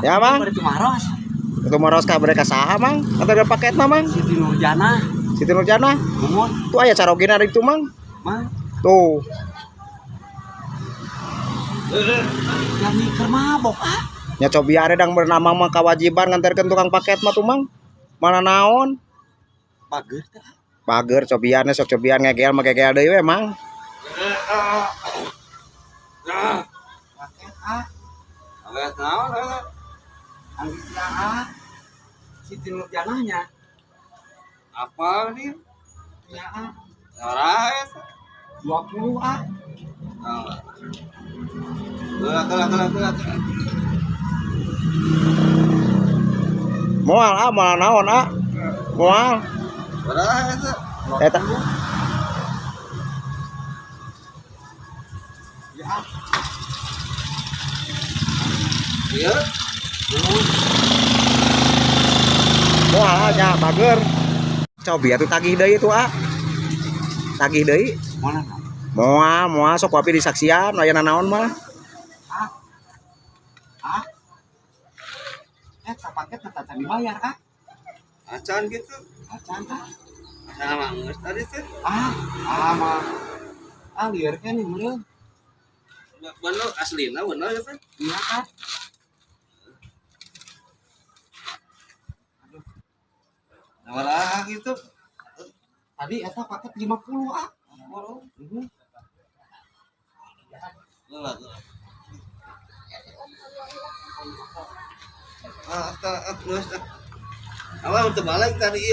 Ya, Mang. Bari tumaros. Itu maros ka mereka saha, Mang? Antar paket mah, Mang? Siti Nurjana. Siti Nurjana. Mumun. Tuh aya carogina itu, Mang. Mang. Tuh. Kami keur mabok ah. Nya cobian dang bernama mah kewajiban nganterkeun tukang paket mah tuh, Mang. Mana naon? Bager teh. Bager cobian sok cobian ngegel mah gegel deui we, Mang. Paket ah. Awet naon eta? Anggi ah. Siti Nurjanahnya. Apa nih? Ya ah. Sabaraha eta? 20 ah. Oh. Geura geura geura geura. Moal ah, moal naon ah. Moal. Sabaraha eta? Eta Ya ah. Ieu moal ah nya bager. Cobi atuh tagih deui tuh ah. Tagih deui. Mana? Moal, moal sok wapi disaksian aya naon mah. Ah. Ah. Paket teh can dibayar ah. Acan gitu. Acan ah. Acan mah geus tadi teh. Ah, ah mah. Ah lieur kan nih meureun. Bener aslina bener gitu. Iya ah. Sabaraha gitu? Tadi eta paket 50 ah. 50. Geura geura. Ah, terus. Awal untuk balik tadi ieu.